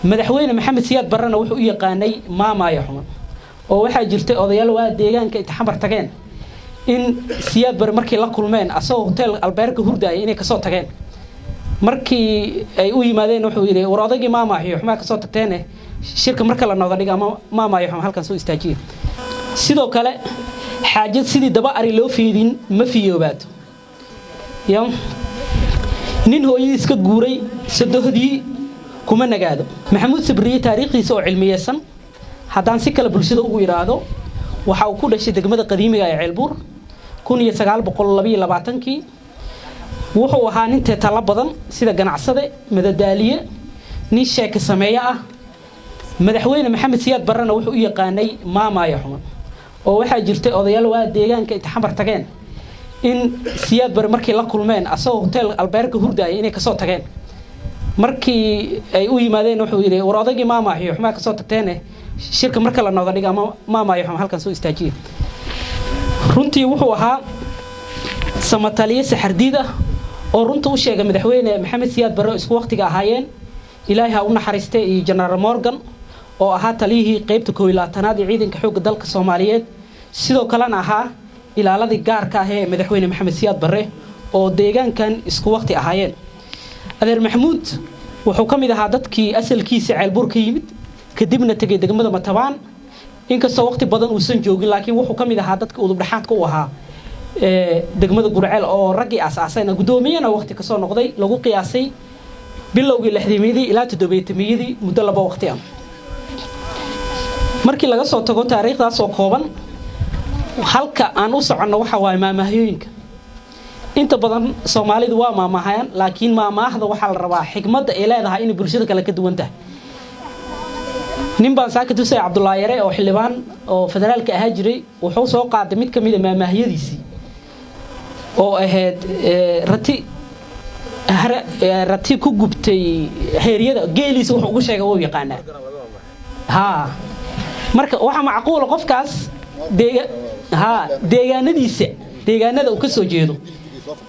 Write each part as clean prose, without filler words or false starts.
Madaxweyne Maxamed Siyaad Barrena wuxuu u yaqaanay Maamaayo Xuman, oo waxaa jirtay odayaal waa deegaanka inta Xamar tageen in Siyaad Barre markii la kulmeen asagoo hotel Albeerka hurdaaya inay kasoo tageen. Markii ay u yimaadeen wuxuu yidhi: "War odaygii Maamaayo Xumaa kasoo tagteene, shirka marka la nooga dhiga ama Maamaayo Xuma halkan soo istaajiya." Sidoo kale, xaajad sidii daba ari loo fiidin ma fiyoobaato. Ya nin hooyadiis ka guuray sadohdii kuma nagaado. Maxamuud Sabriye taariikhdiisa oo cilmiyeysan haddaan si kale bulshada ugu idhaahdo, waxa uu ku dhashay degmada qadiimiga ee Ceelbuur 1922-kii. Wuxuu ahaa nin teetalo badan, sida ganacsade, madadaaliye, nin sheeke sameeye ah. Madaxweyne Maxamed Siyaad Barrena wuxuu u yaqaanay Maamaayo Xuman, oo waxaa jirtay odayaal waa deegaanka inta Xamar tageen in Siyaad Barre markii la kulmeen asagoo hotel Albeerka hurdaaya inay kasoo tageen. Markii ay u yimaadeen wuxuu yidhi: "War odaygii Maamaayo Xumaa kasoo tagteene, shirka marka la nooga dhiga ama Maamaayo Xuma halkan soo istaajiya." Runtii wuxuu ahaa samataliye saxardiid ah oo runta u sheegay madaxweyne Maxamed Siyaad Barre oo isku waqtiga ahaayeen, Ilaahay ha u naxariistay, iyo Jenaraal Morgan oo ahaa taliyihii qeybta 21aad ee ciidanka xoogga dalka Soomaaliyeed, sidoo kalena ahaa ilaaladii gaarka ah ee madaxweyne Maxamed Siyaad Barre oo deegaankan isku waqti ahaayeen. Adeer Maxamuud wuxuu ka mid ahaa dadkii asalkiisa Ceelbuur ka yimid, kadibna tegay degmada Matabaan. Inkastoo waqti badan uusan joogin, laakiin wuxuu ka mid ahaa dadka udubdhexaadka u ahaa degmada Gurceel oo raggii aas-aasayna, guddoomiyana waqti kasoo noqday, lagu qiyaasay bilowgii 60-miyadii ilaa 70-miyadii, muddo laba waqti ah. Markii laga soo tago taariikhdaas oo kooban, halka aan u soconno waxa waaye maamahyooyinka. Inta badan Soomaalidu waa maamahayaan, laakiin maamaahda waxaa la rabaa xikmadda ay leedahay inay bulshada kale ka duwan tahay. Nin baan saaka tusay, Cabdullaahi Yare oo xildhibaan oo federaalka ahaa jiray, wuxuu soo qaaday mid ka mid a maamaahyadiisii oo ahayd rati ku gubtay heeryada geeliisa. Wuxuu ugu sheegay wuu yaqaanaa. Haa, marka waxaa macquula qofkaas haa deegaanadiisa, deegaanada uu ka soo jeedo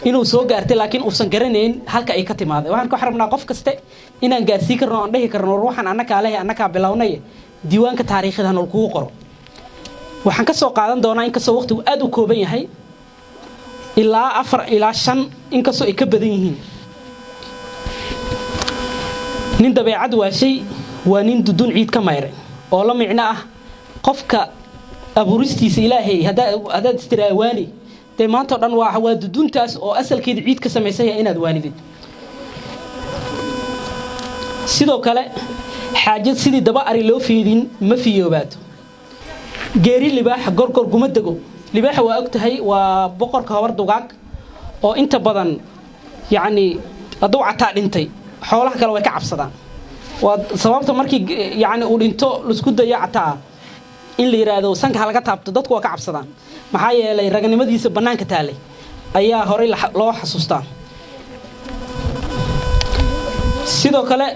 inuu soo gaartay, laakiin uusan garanayn halka ay ka timaaday. Waxaan ka rabnaa qof kaste inaan gaarsiin karno, aan dhihi karno: "War waxaan annakaa leh, annakaa bilownay, diiwaanka taariikhda nool kugu qoro." Waxaan ka soo qaadan doonaa, inkastoo waqtigu aad u kooban yahay, ilaa afar ilaa shan, inkastoo ay ka badan yihiin. Nin dabeecad waashay waa nin dudun ciid ka mayray, oo la micno ah qofka abuuristiisa Ilaahay haddaad istiraa waani, dee maanta o dhan waa duduntaas oo asalkeeda ciid ka samaysan yahay inaad waanidid. Sidoo kale, xaajad sidii daba ari loo fiidin ma fiyoobaato. Geeri libaax gorgor guma dego. Libaaxa waa og tahay, waa boqorka habar dugaag oo inta badan, yacni, hadduu cataa dhintay xoolaha kale way ka cabsadaan. Waa sababta markii, yacni, uu dhinto laisku dayo cataa in la yidhaahdo sanka ha laga taabto, dadku waa ka cabsadaan, maxaa yeelay raganimadiisa bannaanka taalay ayaa horey loo xasuustaa. Sidoo kale,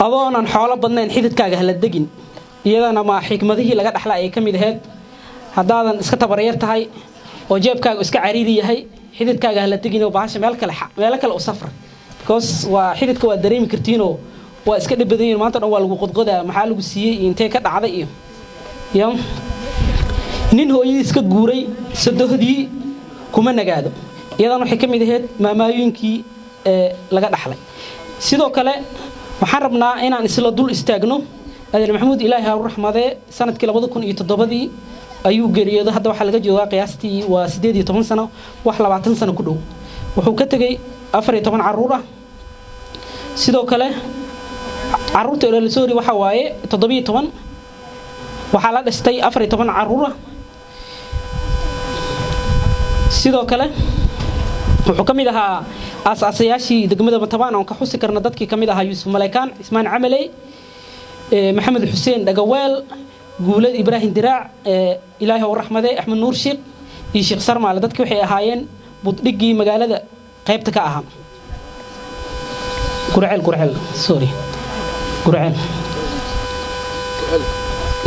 adoonan xoolo badnayn xididkaaga hala degin. Iyadana ma xikmadihii laga dhaxla ayay ka mid ahayd. Haddaadan iska tabaryar tahay oo jeebkaaga iska cariiri yahay, xididkaaga hala degin oo bahasha meel kale, meelo kale u safar, because waa xididka, waa dareemi kartiinoo waa iska dhib badan yihin. Maanta dhan waa lagu qodqodaa, maxaa lagu siiyey iyo intee ka dhacday. Iyo nin hooyadiis ka guuray sadohdii kuma nagaado. Iyadana waxay ka mid ahayd maamaayooyinkii ee laga dhaxlay. Sidoo kale, waxaan rabnaa inaan isla dul istaagno adeer Maxamuud, Ilaahi ha u raxmadee. Sanadkii 2007-dii ayuu geeriyooday. Hadda waxaa laga joogaa qiyaastii waa 18 sano, wax 20 sano ku dhow. Wuxuu ka tegey 14 caruur ah. Sidoo kale, caruurta ololasoori waxa waaye 17. Waxaa la dhashtay 14 caruur ah. Sidoo kale, wuxuu ka mid ahaa aasaasayaashii degmada Matabaan, oon ka xusi karna dadkii ka mid ahaa Yuusuf Maleykaan, Cismaan Camaley, Maxamed Xuseen Dhagaweel, Guulad Ibraahim Diraac, Ilaahi u raxmade, Axmed Nuur Sheekh iyo Sheekh Sarmaale. Dadkii waxay ahaayeen buddhiggii magaalada qaybta ka ahaa Gurceel. Gurceel, sorry, Gurceel.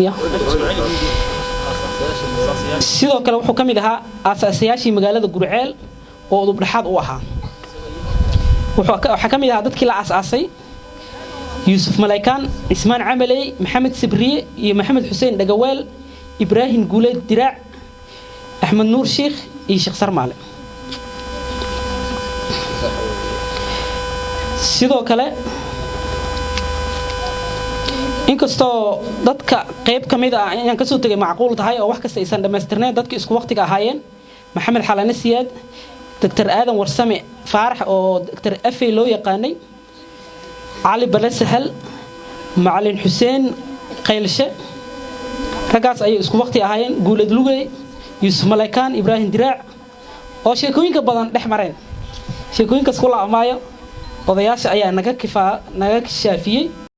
Ya, sidoo kale wuxuu ka mid ahaa aasaasayaashii magaalada Gurceel oo udubdhexaad u ahaa. Waxaa ka mid ahaa dadkii la aasaasay. Yuusuf Malaykaan, Cismaan Camaley, Maxamed Sibriye iyo Maxamed Xuseen Dhagaweel, Ibraahim Guuleed Diraac, Axmed Nuur Sheikh iyo Sheekh Sarmaale. Sidoo kale, inkastoo dadka qayb ka mid ah inaan kasoo tegay macquul tahay oo wax kasta aysan dhammaystirnayn, dadka isku waqtiga ahaayeen Maxamed Xalane Siyaad, Doctor Aadan Warsame Faarax oo Doctor Afey loo yaqaanay, Cali Bale Sahal, Macalin Xuseen Qaylshe, raggaas ayay isku waqti ahaayeen. Guuleed Lugey, Yuusuf Malaykaan, Ibraahim Diraac oo sheekooyinka badan dhex mareen, sheekooyinkaas ku laabmaayo, odayaasha ayaa naga kifaa naga shaafiyey.